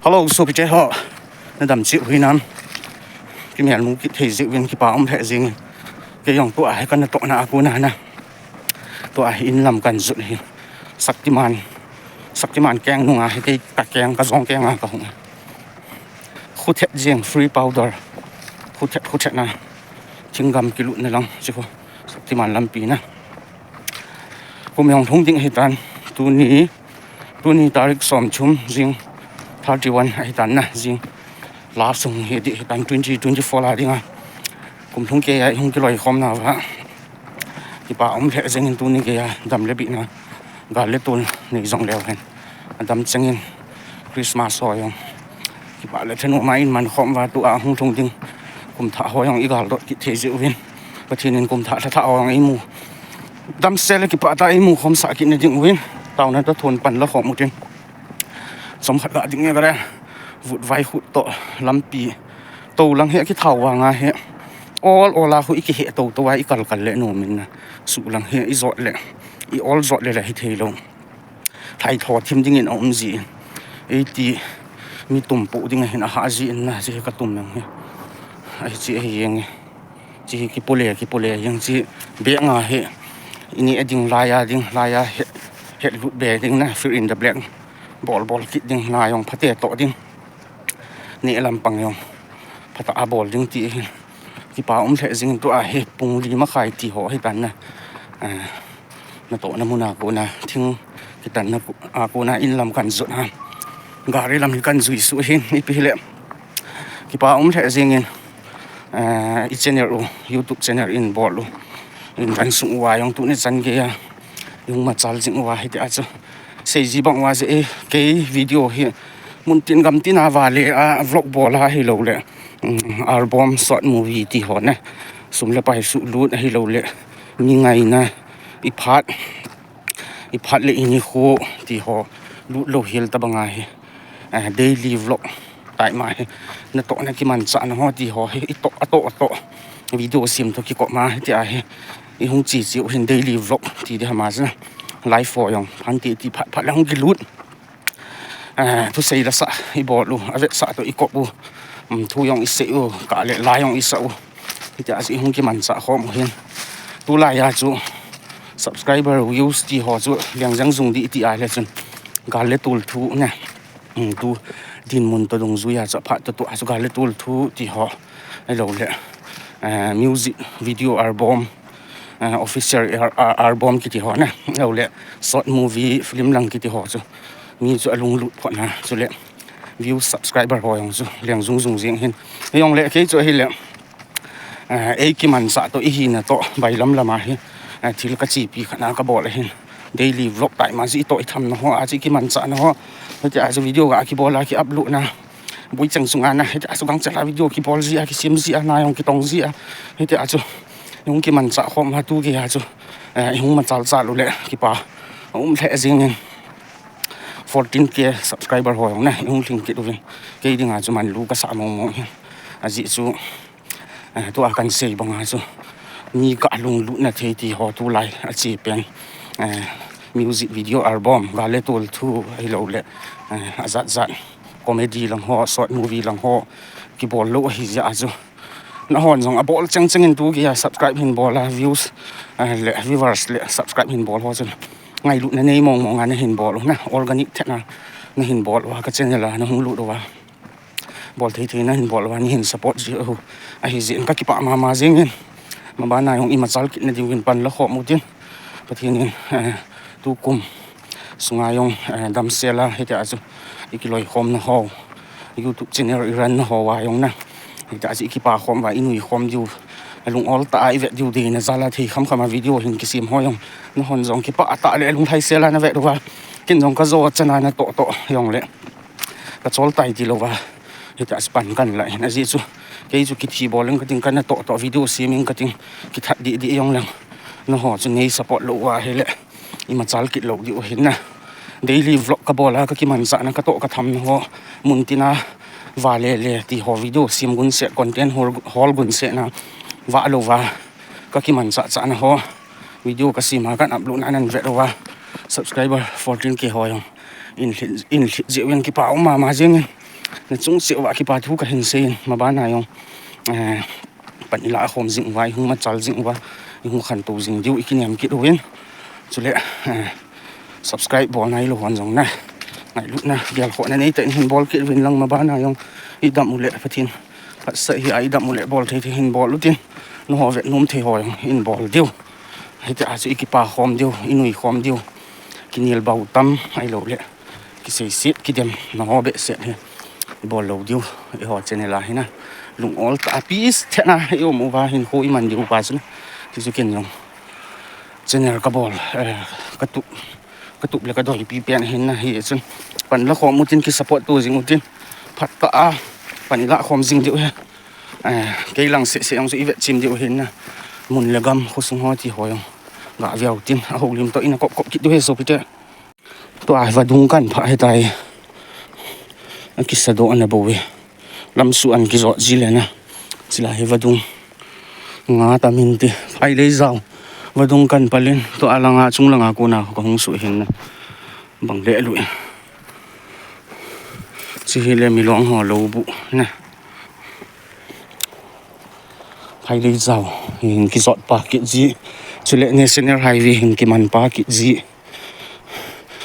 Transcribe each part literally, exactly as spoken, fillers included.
Hello, sopite ho. Nadam cheh uvin am? Kimel mu kit thei jeh uvin kipa um lheh jengin. Kei jong tua hi kanatohna a kona na, tua hi inlam kanjot hi. Shaktiman, Shaktiman keng nunga hi kei kakeng, kajong kenga kahung. Khuthet jeng, free powder. Khuthet, khuthet na. Thinggam kilutna lang, chi khu. Shaktiman lampi na. Kum jong lhung ding ahitan, tuni, tuni tarik somthum jing, thirty-one ahitan na, jing lha sung hi ding ahitan, twenty twenty-four la dinga. Kum lhung keiya ihung kiloikhomnauva kipa um lheh jengin tuni geiya dam le bihna, gal le tol nei jongleu hen, adam chengin Christmas ho jong kipah le thanom a iman khom uva, tua hung lhung ding kum thah ho jong igaldot kit thei jeh uvin, Pathen in kum thah lha thah ho jong eimu, damsel le kipah tah a eimu khomsah kitna ding uvin, taona toh thon pan la khom utin. Chomkhat ga ding e, gare vutvai khut toh lampi, tou lang hi akithau vanga hi, ol ol a khu ikihe tou tou a, ikal kal le nom in na, suh lang hi ijot le, i ol jot le le hithei lou, lhaitho thim dingin aum jin, eiti mi tum poh ding ahin, ahah jin na, hiche hi katum lang hi, hiche hi jeng e. Hiche hi kipule, kipule jeng, hiche bag nga hi ineh ding, laiya ding, laiya het, hetlut be ding na, Fill in the Blank bol bol kit ding, lai jong phate toh ding, neh lampang jong phatah a bol ding ti ahin. Kipa um lheh jengin, tua hi pung li makhai ti ho ahitan na. Natohna muna kona, thing kitanna a kona inlam kanjot a, gari lam hi kanjui suh ahin, ipi hile kipa um lheh jengin, i channel u, YouTube channel in bol u, in ran sung uva jong tuni chan geiya ihung machal jing uva, hitia chu seiji bang uva jeh e, kei video hi muntin gamtin a vale a vlog bol a ahilouleh album, short movie ti ho na, sum le pai suhlut ahilouleh mi ngaina, iphat, iphat le inikho ti ho lut lou hel tobanga hi, daily vlog taima hi, natohna kimanchahna ho ti ho hi itoh atoh atoh video sem toh kikop ma, hitia hi ihung che cheu hin daily vlog ti ding ham a chu, live ho jong phante ti phat phat le hung kilut. Thusei lasah ibol u, avetsah toh ikop u, thu jong isei u, kah le la jong isah u, hitia chu ihung kimanchah khom u hin. Tulaiya chu subscriber, views ti ho chu leng jeng jung ding iti a le chun, gal le tol thu na, tu dinmun toh dungjuiya chu aphat toh tua chu gal le tol thu ti ho, ahilouleh music video album, official album kiti ho na, ahilouleh short movie, film lang kiti ho chu mi chu alunglut phot na, chule view, subscriber ho jong chu leng jung jung jeng hin. Hijongle kei chu ahile, ei kimanchah toh, ihina toh bailam lam a hi thil kachepi khat na kabol ahin, daily vlog taima chu itoh ithamna ho a chu, ikimanchahna ho, hitia chu video ga kibol a ki upload na, boicheng sunga na, hitia chu gangchel a video kibol ji a, kisem ji a, na jong kitong ji a, hitia chu ihung kimanchah khom uva, tu geiya chu ihung machal chal u le kipa aum lheh jengin, fourteen K subscriber ho jong na ihung lhing kit uvin, kei dinga chu manlu kasah mong mong hin. Ajeh chu tua kahin sei banga chu mi kah lunglutna thei ti ho tulai ache pen music video album, gal le tol thu ahilouleh ajat jat comedy lang ho, short movie lang ho kibol lou ahi jeh a chu, nahon jong abol cheng chengin tu geiya subscribe hin bol a, views le viewers le subscribe hin bol ho chun ngailutna nei mong mong a nahin bol u na, organic thet na nahin bol uva, ka channel a nahung lut uva, bol thei thei nahin bol uva, neihin support ji u ahi jeh in kakipah mama jengin, mabana jong imachal kitna diuvin pan la khom utin, Pathen in tukum sunga jong damsel a hitia chu ikiloikhomna ho, YouTube channel iranna ho a jong na, hitia chu ikipa khom uva, inui khom diu, lungol tah a ivet diu deina jal a thei kham kham a video hin kisem ho jong, nahon jong kipah tah le lunglhaisel a navet uva, ken jong kajo chana natoh toh jongle kachol tai tilouva, hitia chu pan kahin la hin, ajeh chu kei chu kithi bol ing kating, kanatoh toh video sem ing kating, kithat deh deh jongleng, nangho chu nei support lou uva ahile imachal kit lou diu ahin na. Daily vlog kabol a kakimanchahna, katoh kathamna ho, muntina vale le ti ho video sem gunset, content hol, hol gunsetna vah louva, kakimanchah chahna ho video kasem a kahin upload na nahin vet uva, subscriber fourteen K ho jong inlhit, inlhit jeh uvin kipa um mama jengin. nachung cheh uva kipa thu kahin seiyin, mabana jong, eh, pan ilah khom jing uva, ihung machal jing uva, ihung khantou jing diu ikinem kit uvin. Chule, eh, subscribe bol nailou hon jong na, ngailutna, gelkhohna neitah in hin bol kit uvin lang, mabana jong idam uleh Pathen phatsah hi a, idam uleh bol thei thei hin bol utin, nangho vet nom thei ho jong hin bol diu. Hitia chu ikipa khom diu, inui khom diu, kinel bau tam ahilouleh kiseiset kidem nangho behseh hi ibol lou diu, eiho channel a hi na. Lung ol tah a peace thei na ium uva hinkho iman diu pa chu na. Tichu ken jong channel kabol, eh, katup, katup le kadeipi pen ahin na, hichun pan la khom utin, kisupport to jing utin, phatah a pan ilah khom jing diu ahi. Eh, kei lang seh seh jong chu ivet chim diu ahin na. Mun le gam, khosung ho ti ho jong gaveu tin, ahoulim toh ina kop kop kit diu ahi sopite. Tua vadung kan phah hitai. Akisadoh ana bou e. Lamsuh an kijot ji le na. Chulai hi vadung nga tam in ti. Phaileijao vadung kan pal in, tua langa, chung langa kona kahung suh ahin na. Bang leh lui. Chu hile Milong ho lou buh na. Phaileijao hin kijot pa kit ji. Chule National Highway hin kiman pa kit ji.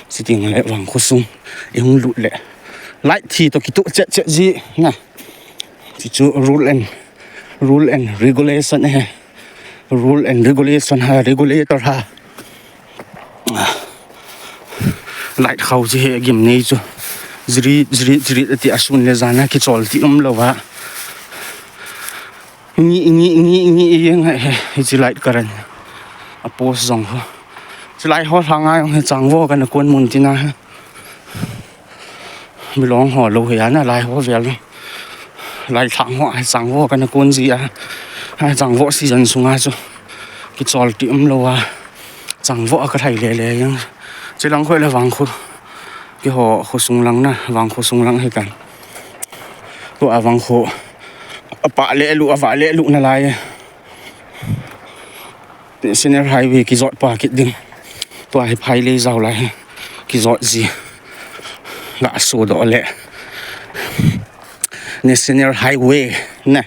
Chuteng le Vangkho sung ihung lut le light thi toh kitoh chet chet ji na. Tichu rule and, rule and regulation ahi. Rule and regulation ha, regulator ha. Light khao chu hi agimnei chu. Jrit, jrit, jrit ati a, sun le jan a kichol ti umlouva. Ngi, ngi, ngi, ngi, jeng ahi, hiche light current. A post jong ho. Chulai ho lhanga jong hi changvo kana kon mun tina hi. Milong ho lou hi a na, lai ho vel. Lai lhang ho a changvo kana kon ji a. A changvo season sunga chu kichol ti umlouva, changvo a kalhai le le jeng. Chulang khoi le Vangkho, keiho khosung lang na, Vangkho sung lang hitan. Tua Vangkho apah le lu, avah le lu nalai. National Highway kijot pa kit ding. Tua hi Phaileijao lai hi kijot ji. Gasodoh le National Highway na.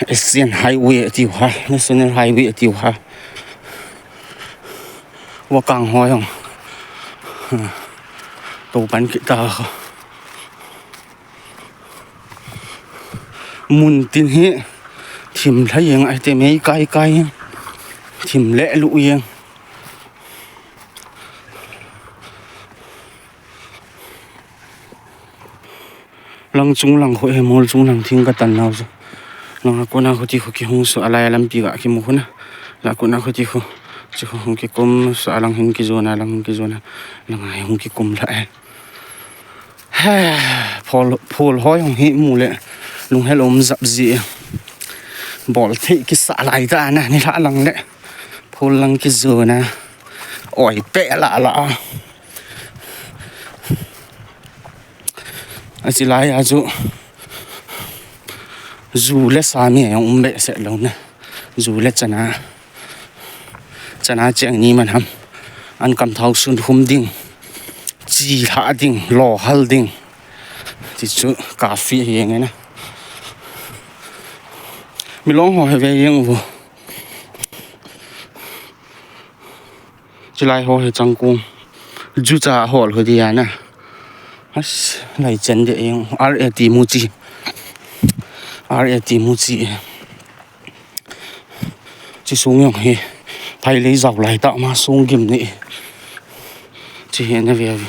Asian Highway atiu ha, National Highway atiu ha. Vakang ho jong tou pan kit ta. Mun tin hi thim lha jeng ahi, te mei kai kai jeng, thim le lu jeng. Lang chung lang khu hi, mol chung lang thing katan nau chu. Langa kona khu ti khu kihung suh, alai a lampi ga kimu khu na. La kona khu ti khu, chi khu hung kikum suh, alang hin kijon a, lang hin kijon a. Langa hi hung kikum lha e. He, phol, phol ho jong hi mu le lunghel um jap ji. Bol thei kisa lai ta na, nilhah lang le phol lang kijon a. Oi peh lah lah a. Achi lai a chu ju le sa mi jong um behseh lou na. Ju le chana, chana cheng ni man ham. An kam thao sun khum ding, chi lha ding, lo hal ding. Ti chu coffee hi jeng e na. Milong ho hi ve jeng uvo. Chulai ho hi changkong. Ju cha hol ho dia na. As, lai chen de jeng, R A T mu chi. R A T mu chi. Chi sung jong hi Phaileijao lai tah ma sung gimnei. Chi hi na ve ve.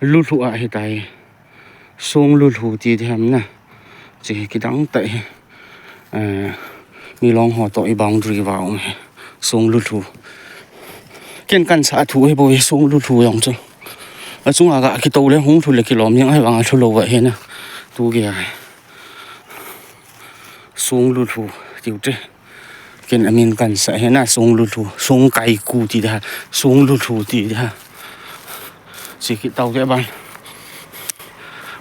Lulhu ahitai. Song Lulhu ti diham na. Chi hi kidang tah hi. Eh, Milong ho toh i boundary va um hi. Song Lulhu. Ken kan sa thu hi bou hi Song Lulhu jong chu. Achunga ga kitou le hung lhu le kilom jeng ahi vang a lhu lou va hi na. Tu ge ahi. Song Lulhu tiu te. Ken amin kan sa hi na, Song Lulhu, Song Kaiku ti da, Song Lulhu ti da. Chi kit tau te ban.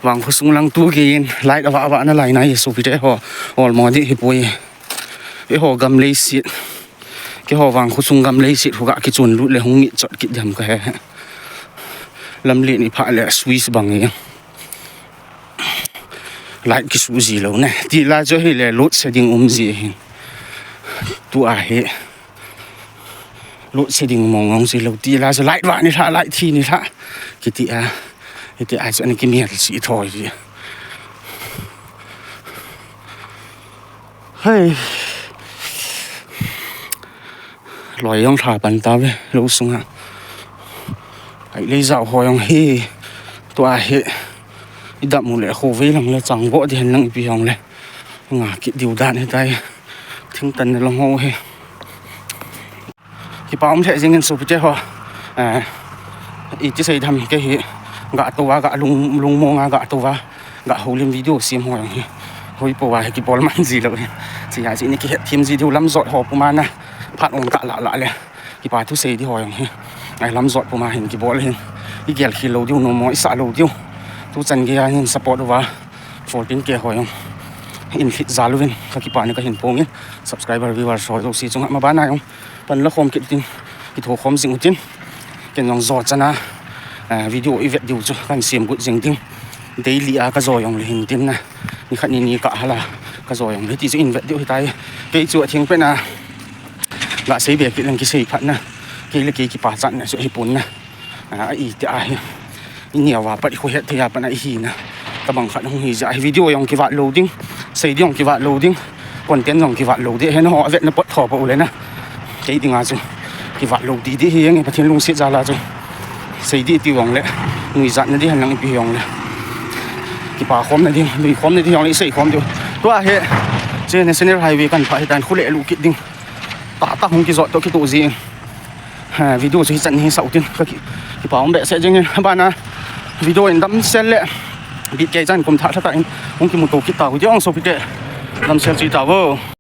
Vangkho sung lang tu gei in, light ava ava na lai na, Jesu pi te ho, ol mo di hi poi. Eiho gam leiset. Keiho vang khosung gam leiset khu ga kichon lut le hung nit chot kit dem kahe. Lamlen iphah le Swiss bang e. Light kisu ji lou ne. Ti la chu hile load shedding um ji hin. Tua hi load shedding mong mong ji lou. Ti la chu light vah nilhah, light thi nilhah. Kiti a. Hiti a chu ana kimel ji thoi ji. Hei. Loi jong lha pan tave, lou sunga. Ai lei jao ho jong hi, tua hi, i dam u le khovei lang le chang vo di hen lang ipi jong le. Nga kit diu dan hitai, thingtan na lang ho hi. Kipa um lheh jingin sopite ho, eh, iti sei dam kei hi, ga tou a, ga lung, lungmong a, ga tou a, ga houlim video sem ho jong hi. Hoi po a hi kibol man ji lou hi. Chia chi ni kihet them ji diu lam jot ho puma na. Phat ong kah lah lah le. Kipa thu sei di ho jong hi. Ai lam jot puma hin kibol hin. I gel khel lou diu, nomo i sah lou diu. Tu chan gei a hin support uva. Fourteen K ho jong. In khit jal uvin. Ka kipa na ka hin phong in. Subscriber viewers ho jouse chunga ma bana jong. Pan la khom kit tin. Kitho khom jing utin. Ken jong jo chana. Eh, video i vet diu chu. Kan sem gut jing ding. Daily a ka jo jong le hin tin na. Ni khat ni ni kah hala. Ka jo jong le ti chu in vet diu hitai. Kei chu a thing pen a. Ga sei be kit leng kisei phat na. Kei le kei kipachatna chu hi pon na. A, iti a hi. I neo a pat i kho het thei a pat na i hi na. Tabang khat hung hi jeh a hi video jong kivat lou ding. Sei di jong kivat lou ding. Content jong kivat lou di. Hen ho a vet na pot tho pa u le na. Kei dinga chu. Kivat lou di di hi jeng Pathen lungset jal a chu. Sei di ti jong le. Nuijat na di hen lang ipi jong le. Kipa khom na di, nui khom na di jong le i sei khom diu. Tua hi. Che National Highway kan pha hitan khu le lu kit ding. Tah tah hung kijot toh kitoh ji. Ha, video chu hichan hi sau tin ka ki, kipa um behseh jing in. Bana video in damsel le bit kei chan kum thah thah ta in hung kimuto kit tau. Video ang sopite damsel chi tau.